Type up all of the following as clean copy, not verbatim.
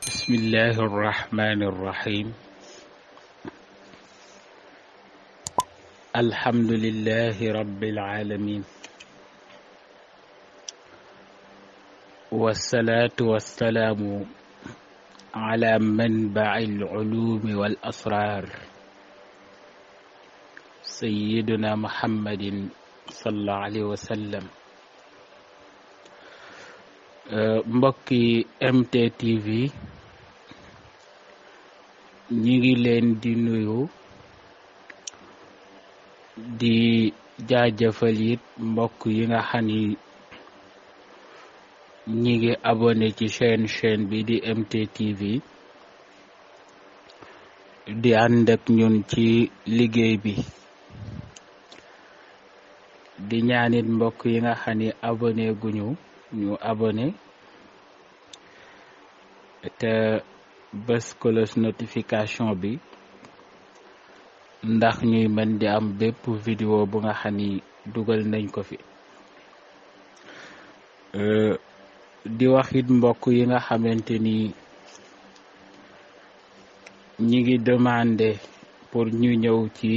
bismillahi irrahmani irrahim alhamdulillahi rabbil alamin wassalatu wassalamu ala manba'i al-ulumi wal asrar sayyidina muhammadin sallallahu alayhi wa sallam. mbokki MTTV ñi ngi leen di nuyu di jaajëfal it mbokk yi nga xam ni ñi ngi abonné ci chaîne bi di MTTV di ànd ak ñun ci liggéey bi di ñaanit mbokk yi nga xam ni abonné guñu ñu abonné te bës cloche notification bi ndax ñuy mën di am bépp vidéo bu nga xam ni dugal nañ ko fi di wax it mbokk yi nga xamante ni ñi ngi demandé pour ñu ñëw ci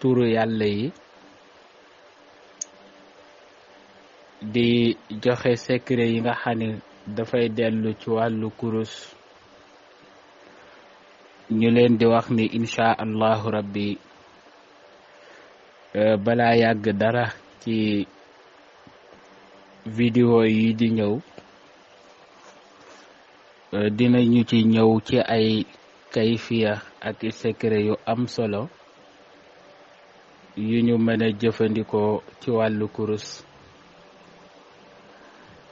turu yàlla yi di joxe secret yi nga xam ne dafay dellu ci wàllu kurus ñu leen di wax ni incha allahu rabbi balaa yàgg dara ci vidéo yi di ñëw dinañu ci ñëw ci ay kayfiya ak secret yu am solo yu ñu mën a jëfandikoo ci wàllu kurus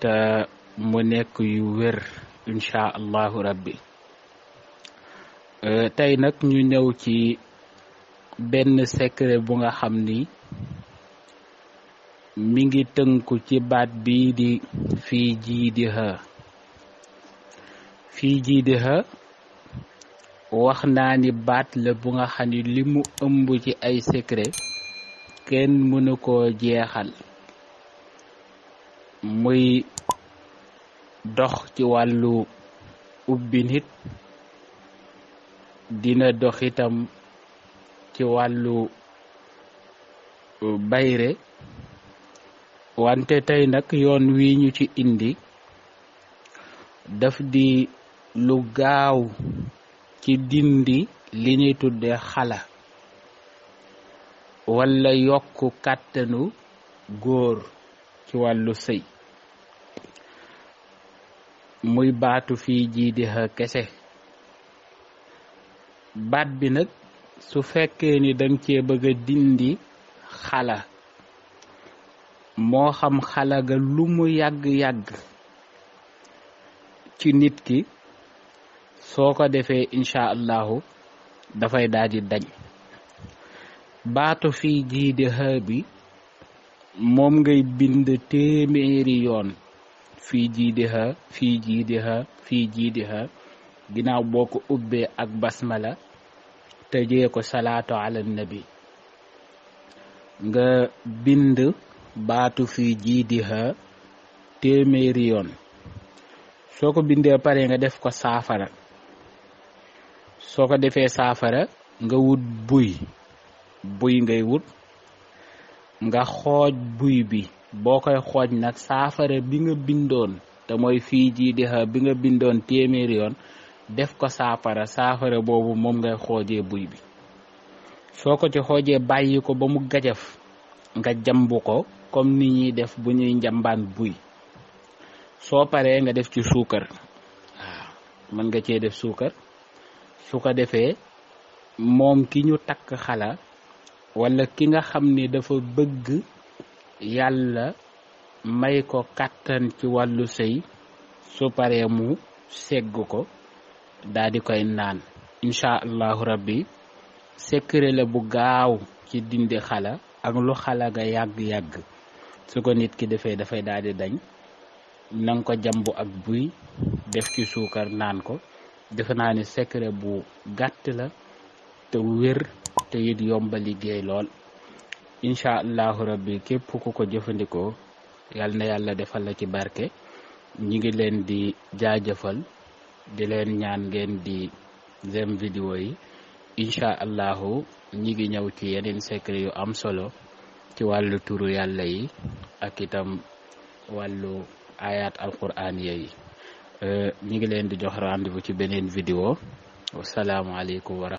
te mu nekk yu wér incha allahu rabbi tey nag ñu ñëw ci benn secret bu nga xam ni mi ngi tënku ci baat bii di fii jiidiha wax naa ni baat la bu nga xam ni li mu ëmb ci ay secret kenn mënu koo jeexal muy dox ci wàllu ubbi nit dina dox itam ci wàllu bayre wante tey nag yoon wi ñu ci indi daf di lu gaaw ci dindi li ñuy tudde xala walla yokk kàttanu góor ci wàllu sëy muy baatu fii jiidiha kese baat bi nag su fekkee ni danga cee bëgg a dindi xala moo xam xala ga lu mu yàgg-yàgg ci nit ki soo ko defee incha allahu dafay daldi dañ baatu fii jiidiha bi moom ngay bind téeméeri yoon fii jiidiha ginnaaw boo ko ubbee ak basmala tëjee ko salaatu ala nabi nga bind baatu fii jiidiha téeméeri yoon soo ko bindee pare nga def ko saafara soo ko defee saafara nga wut buy ngay wut nga xooj buy bi boo koy xooj nag saafara bi nga bindoon te mooy fii jiidiha bi nga bindoon téeméeri yoon def ko saafara boobu moom ngay xoojee buy bi soo ko ci xoojee bàyyi ko ba mu gajaf nga jambu ko comme ni ñuy def bu ñuy njambaan buy soo paree nga def ci suukar waaw mën nga cee def suukar su ko defee moom ki ñu takk xala walla ki nga xam ni dafa bëgg yàlla may ko kàttan ci wàllu sëy su paree mu segg ko daal di koy naan incha allahu rabbi secret la bu gaaw ci dindi xala ak lu xala ga yàgg-yàgg su ko nit ki defee dafay daal di dañ nanga ko jambu ak buy def ci suukar naan ko defe naa ni secret bu gàtt la te wér te it yomba liggéey lool incha allahu rabbi képp ku ko jëfandikoo yal na yàlla defal la ci barke ñi ngi leen di jaajëfal di leen ñaan ngeen di j'aime vidéo yi incha allahu ñi ngi ñëw ci yeneen secret yu am solo ci wàllu turu yàlla yi ak itam wàllu ayat alquran yi ñi ngi leen di jox rendez-vous ci beneen vidéo wasalaamu aleykum wa